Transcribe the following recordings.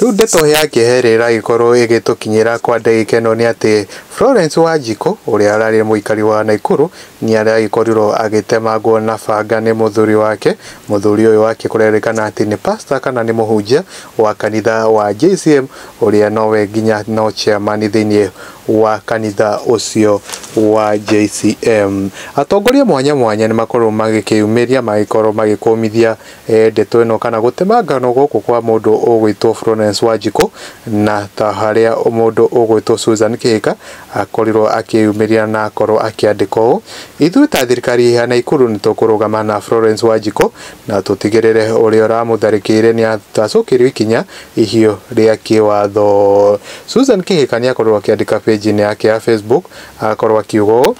Rĩu ndeto ya kĩeha ĩrĩa ĩragĩkorwo ĩgĩtũkinyĩra kwa ndagĩka ĩno nĩ atĩ Florence Wanjikũ ũrĩa ũrarĩ mũikari wa Nakuru nĩ aragĩkorirwo agĩtemangwo na banga nĩ mũthuri wake. Mũthuri ũyũ wake kũrerĩkana atĩ nĩ pastor kana nĩ mũhunjia wa kanitha wa JCM ũrĩa nowe nginya no chairman thĩinĩ wa kanitha ũcio wa JCM. Atongoria mwanya mwanya nĩ makorwo magĩkĩyumĩria magĩkorwo magĩkũmithia ndeto ĩno kana gũtemangana gũkũ kwa mũndũ ũgwĩtwo Florence Wanjikũ na ta harĩa mũndũ ũgwĩtwo Susan Kihika akorirwo akĩyumĩria na akorwo akĩandĩka ũũ: ithuĩ ta thirikari ya Nakuru nĩ tũkũrũgama na Florence Wanjikũ na tũtigĩrĩre ũrĩa ũramũtharĩkĩire nĩ atacũkĩrio ikinya ihiũ rĩa kĩwatho. Susan Kihika nĩ akorirwo akĩandĩka page-inĩ yake ya Facebook akorwo akiuga ũũ: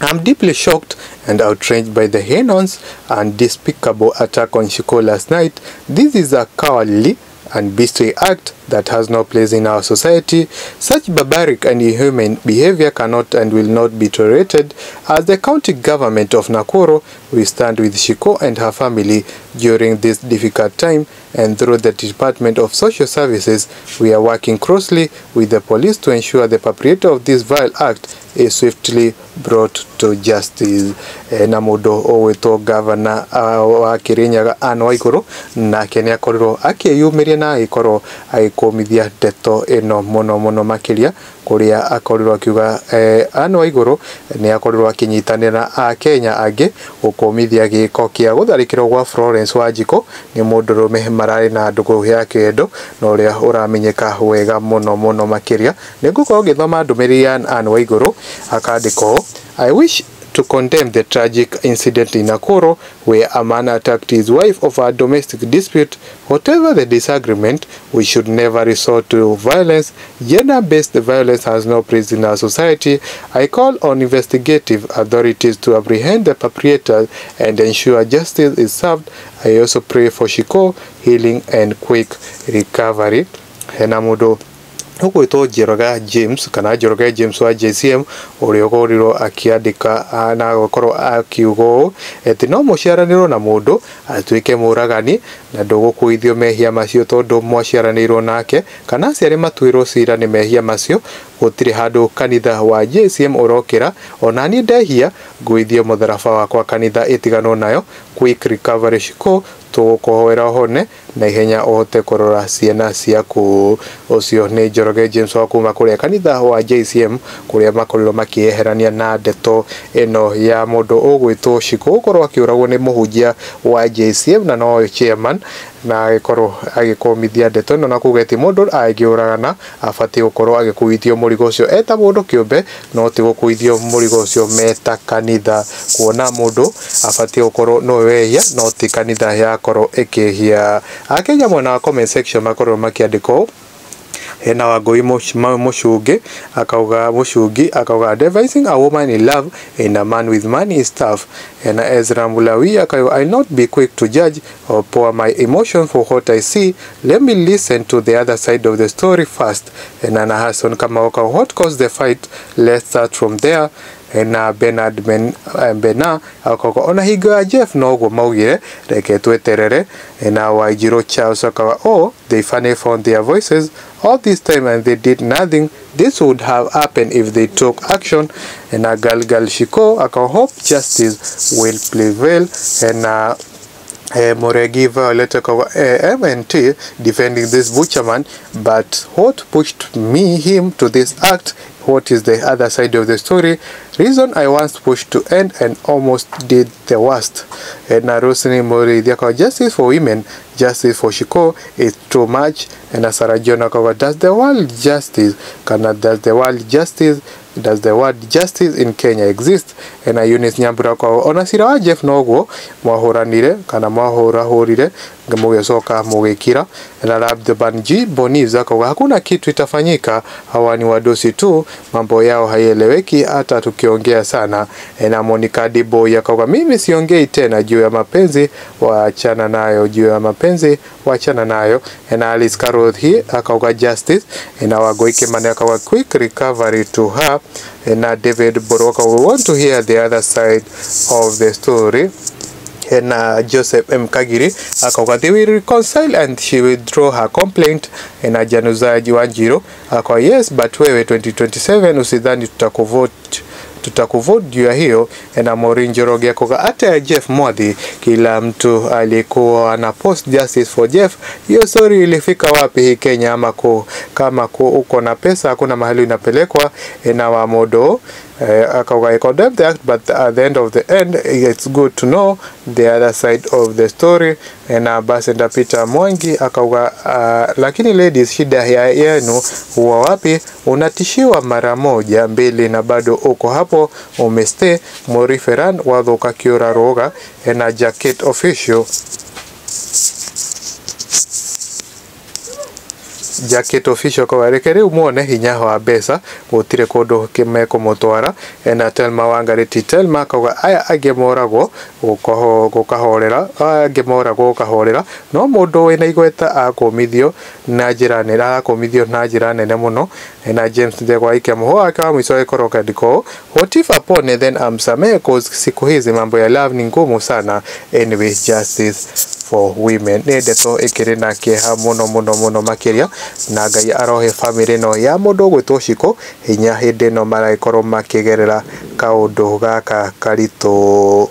I'm deeply shocked and outraged by the heinous and despicable attack on Shiko last night. This is a cowardly and beastly act that has no place in our society. Such barbaric and inhuman behavior cannot and will not be tolerated. As the county government of Nakuru, we stand with Shiko and her family during this difficult time, and through the Department of Social Services, we are working closely with the police to ensure the perpetrator of this vile act is swiftly brought to justice. Na mũndũ ũgwĩtwo governor wa Kirinyaga Anne Waigũrũ nake nĩ akorirwo akĩyumĩria na agĩkorwo agĩkũmithia ndeto ĩno mũno mũno makĩria kũrĩa akorirwo akiuga Anne Waigũrũ nĩ akorirwo akĩnyitanĩra Akenya angĩ gũkũmithia gĩko kĩa gũtharĩkĩrwo gwa Florence Wanjikũ nĩ mũndũrũme mararĩ na ndũgũ ya kĩendo na ũrĩa ũramenyeka wega mũno mũno makĩria. Nĩ ngũkorwo ngĩthoma ndũmĩrĩri ya Anne Waigũrũ akandĩka ũũ: I wish to condemn the tragic incident in Nakuru where a man attacked his wife over a domestic dispute. Whatever the disagreement, we should never resort to violence. Gender-based violence has no place in our society. I call on investigative authorities to apprehend the perpetrator and ensure justice is served. I also pray for Shiko healing and quick recovery. Hena mũndũ ũgwĩtwo Njoroge James kana Njoroge James wa JCM ũrĩa ũkorirwo akĩandĩka na gũkorwo akiuga ũũ atĩ no mũciaranĩrwo na mũndũ atuĩke mũragani na ndũgũkuithio mehia macio tondũ mwaciaranĩirwo nake kana aciari matuĩrwo cira nĩ mehia macio. Gũtirĩ handũ kanitha wa JCM ũrokĩra ona niĩ ndehia nguithio mũtharaba wakwa kanitha ĩtiganwo nayo. Quick recovery Shiko, tũgũkũhoera ũhone na ihenya ũhote kũrora ciana ciaku. Ũcio nĩ Njoroge James wa kuma kũrĩa kanitha wa JCM kũrĩa makorirwo makĩeherania na ndeto ĩno ya mũndũ ũgwĩtwo Shiko gũkorwo akĩũragwo nĩ mũhunjia wa JCM na no chairman na agĩkorwo agĩkũmithia ndeto ĩno na kuga atĩ mũndũ angĩũragana abatiĩ gũkorwo agĩkuithio mũrigo ũcio eta mũndũ kĩũmbe no ti gũkuithio mũrigo ũcio meta kanitha, kuona mũndũ abatiĩ gũkorwo nowe wehia no ti kanitha yakorwo ĩkĩhia. Akenya mwena wa comment section makorwo makĩandĩka ũũ: hena Wangũi Mũcungi akauga Mũcungi akauga advising a woman in love and a man with money is tough. Hena Ezra Mulawi akauga I'll not be quick to judge or pour my emotion for what I see. Let me listen to the other side of the story first. Hena Nahason Kamau akauga what caused the fight? Let's start from there. Na Bernard Bena akauga ona hingo ya Jeff noguo maugire reke tweterere. Na Waijiro Charles akauga oh, they finally found their voices all this time and they did nothing. This would have happened if they took action. Na Galgal Shiko akauga hope justice will prevail. Na Muregi Violet akauga MNT defending this butcherman, but what pushed him to this act? What is the other side of the story? Reason I once pushed to end and almost did the worst. Na Rosni Murithi akauga justice for women, justice for Shiko is too much. Na Sarah John akauga does the world justice? Kana does the world justice? Does the word justice in Kenya exist? Na Eunice Nyambura akauga ona cira wa Jeff noguo mwahuranire kana mwahurahurire mũgĩcoka mũgĩkira. Na Labdan G Boniz akauga hakuna kitu itafanyika, hawa ni wadosi tu, mambo yao haieleweki hata tukiongea sana. Na Monica Diboy akauga mimi siongei tena juu ya mapenzi, waachana nayo, juu ya mapenzi waachana nayo. Na Alice Karothi akauga justice. Na Wagoike Mane akauga quick recovery to her. Na David Boroka, we want to hear the other side of the story. Na Joseph M Kagiri akauga they will reconcile and she withdraw her complaint. Na Januzaji Wanjiru akauga yes, but wewe 2027 usidhani tutakuvote juu ya hiyo. Na Maureen Njoroge akauga hata ya Jeff Mwadhi, kila mtu alikuwa na post justice for Jeff. Hiyo story ilifika wapi hii Kenya? Ama kama uko na pesa hakuna mahali inapelekwa. Na Wamodo akauga I condemn the act, but at the end of the end it's good to know the other side of the story. Na basi Peter Mwangi akauga lakini ladies, shida ya yenu huwa wapi? Unatishiwa mara moja mbili na bado uko hapo umestay. Moriferan wathuka kiura roga. Na Jacket Official Jacket Official kwa reke riu muone hinya wa mbeca gutire kundu mekumutwara. Na Telma Wangariti Telma akauga aya angĩ moragwo gukahorera, aya angĩ moragwo gukahorera, no mundu wina igweta akumithio na njĩra nene, arakumithio na njĩra nene mũno. Na James Ndegwa Aikia mũhũa wake wa mwisho agĩkorwo akĩandĩka what if apone then amsamehe, cause siku hizi mambo ya love ni ngumu sana. Anyway, justice for women. Nĩ ndeto ĩkĩrĩ na kĩeha mũno mũno mũno makĩria, na Ngai arohe famĩlĩ ĩno ya mũndũ ũgwĩtwo Shiko hinya hĩndĩ ĩno maragĩkorwo makĩgerera kaũndũ gaka karitũ.